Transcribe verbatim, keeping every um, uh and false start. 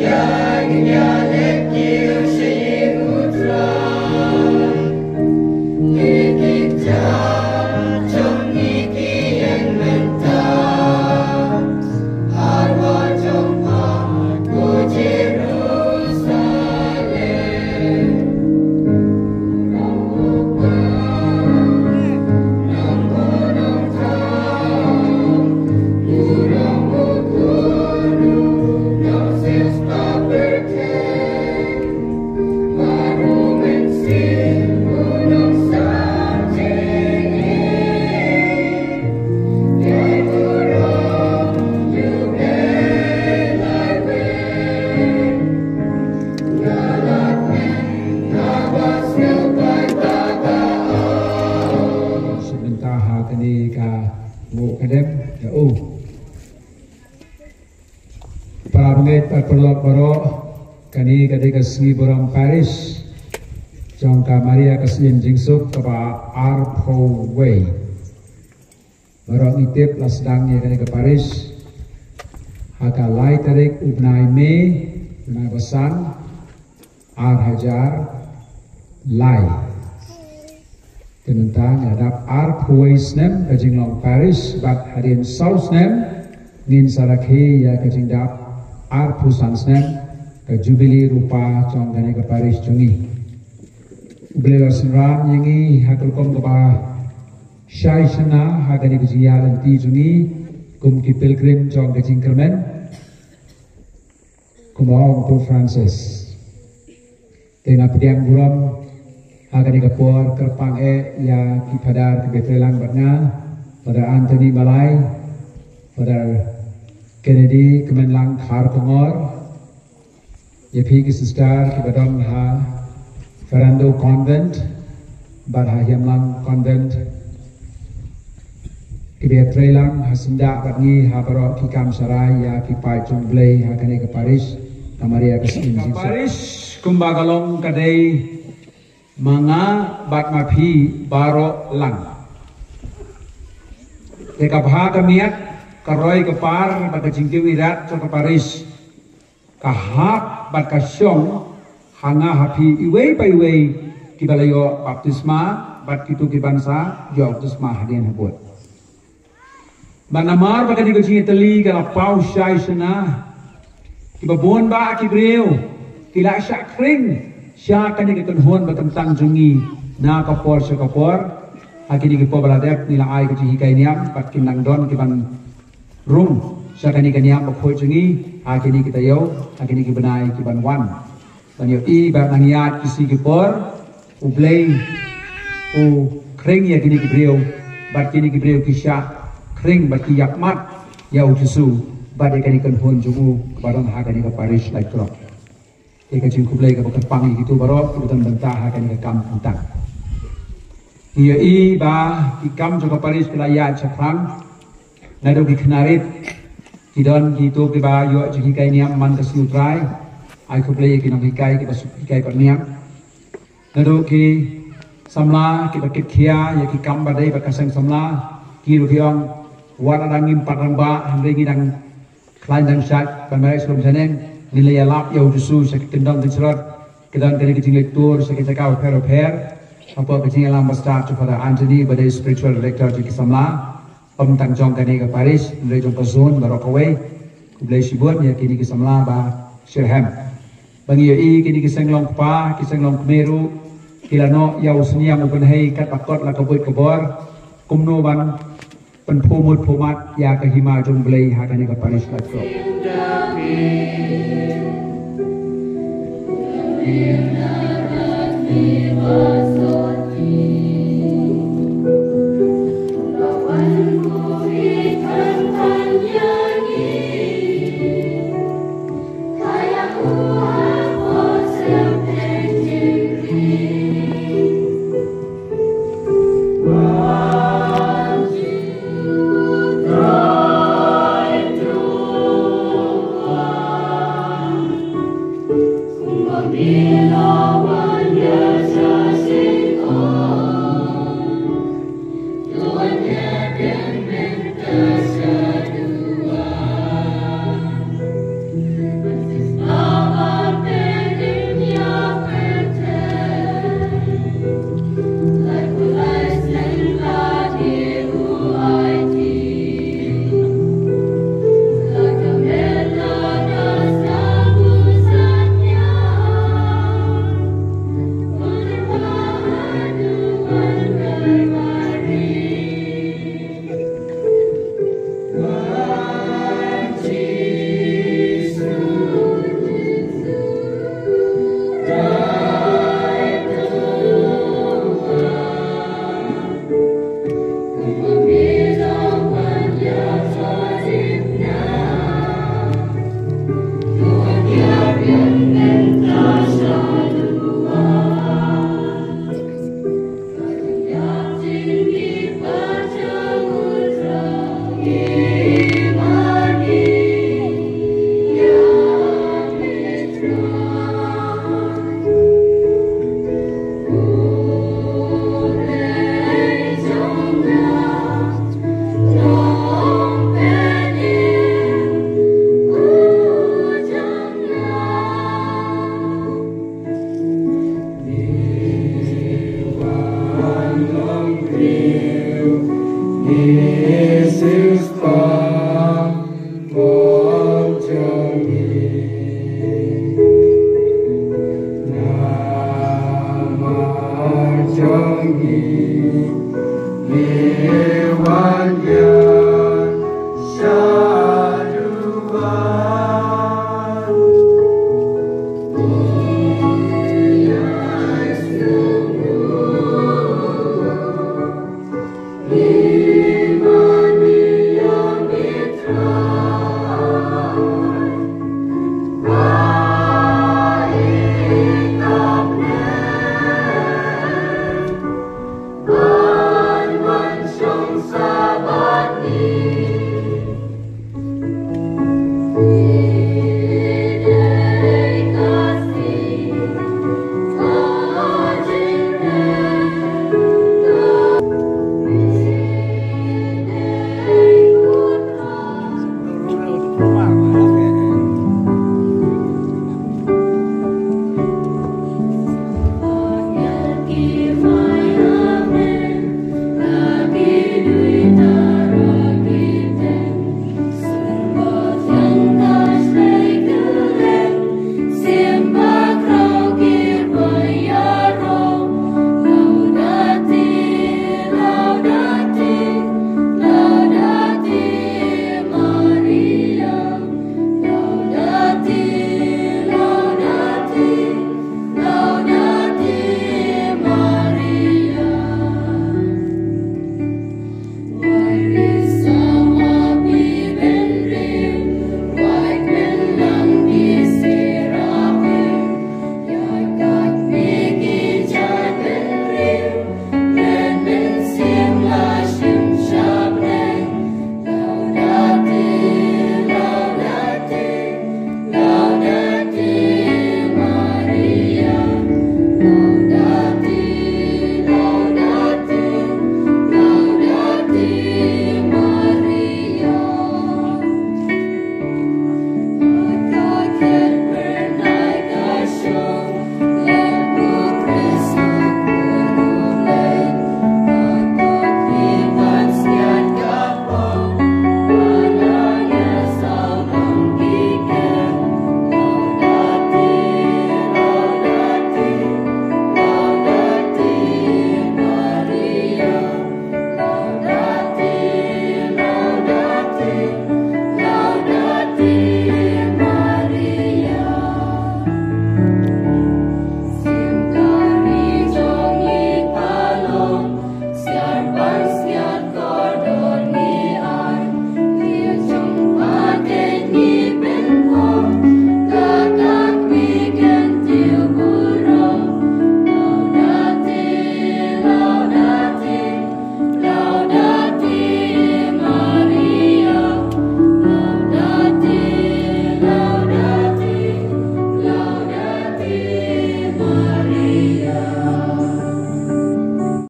Sha mynta ha kane ka nguh ka dem da u. Para bangeit bad paralok baroh, kane ka dei ka sngi burom parish jong ka Maria ka Syiem Jingsuk kaba arphew wei. Baroh ngi tip la sdang ïa kane ka parish ha ka lai tarik u bnai May, bnai ba san, ar hajar lai. Te mynta ngi la dap arphew wei snem ka jinglong parish, bad hadien saw snem ngin sa rakhe ïa ka jingdap arphew san snem ka jubili rupa jong kane ka parish jong ngi. U Blei u la synran ïa ngi ha ka rukom kaba shai shana ha kane ka jingïaid lynti jong ngi kum ki pilgrim jong ka jingkyrmen. Kumba ong u Pope Francis. Te nga pdiang burom ha kane ka por kyrpang eh ïa ki phadar kiba trei lang bad nga, Father Anthony Malai, Father Kennedy Kmenlang Kharkongor, ïa phi ki sister kiba don ha Fernando Convent bad ha Hiamlang Convent, kiba ïatrei lang ha syndah bad ngi ha baroh ki kam sharai ïa ki paid jong U Blei ha kane ka parish ka Maria ka Syiem Jingsuk. Parish kumba ka long ka dei ma nga bad ma phi baroh lang. Te ka bha ka miat, ka roi ka par bad ka jingkiew ïarap jong ka parish, ka hap bad ka shong ha nga ha phi iwei pa iwei kiba la ïoh baptisma bad kito kiban sa ïoh baptisma hadien habud. Bad namar ba kane ka jingïatylli ka la paw shai shana, kiba bun bah ki briew ki la shah khring sha kane ka kynhun ba kyntang jong ngi na ka por sha ka por. Ha kine ki por ba la dep ngi la ai ka jinghikai niam bad kin nang don kiban rung sha kane ka niam bakhuid jong ngi ha kine ki taïew, ha kine ki bnai kiban wan. Ban ïohi ba nang ïaid ki sngi ki por, U Blei u khring ïa kine ki briew, bad kine ki briew ki shah khring bad ki ïapmat ïa U Jisu bad ïa kane ka kynhun jong u kaba don ha kane ka parish Laitkroh. Ïa ka jingkhublei kaba kyrpang ïa kito baroh kiba don bynta ha kane ka kam kyntang. Ngi ïohi ba ki kam jong ka parish ki la ïaid shaphrang. Naduh ki khynnah rit ki don kito kiba ïoh jinghikai niam man ka sngi U Trai. Ai khublei ïa ki nonghikai kiba shu hikai bad niam. Naduh ki samla kiba kit khia ïa ki kam ba dei bad ka seng samla, ki ruh ki ong wat la dang ngim pat rangbah hynrei ngi dang khlaiñ dang shait ban mareh sha lum shaneng, ngin leit ïalap ïa U Jisu sha ki kyndong kynshlur, ki don kane ka jingleit tour sha ki jaka bapher bapher. Hapoh ka jingïalam ba stad jong Father Anthony ba dei spiritual director jong ki samla, ym tang jong kane ka parish hynrei jong ka zone baroh kawei. Khublei shibun ïa kine ki samla ba shitrhem. Ba ngi ïohi kine ki seng long kpa, ki seng long kmie ruh ki la noh ïa u synñiang u kynhei katba kot la ka buit ka bor, kumno ban pynphuh mut phuh mat ïa ka hima jong U Blei ha kane ka parish Laitkroh.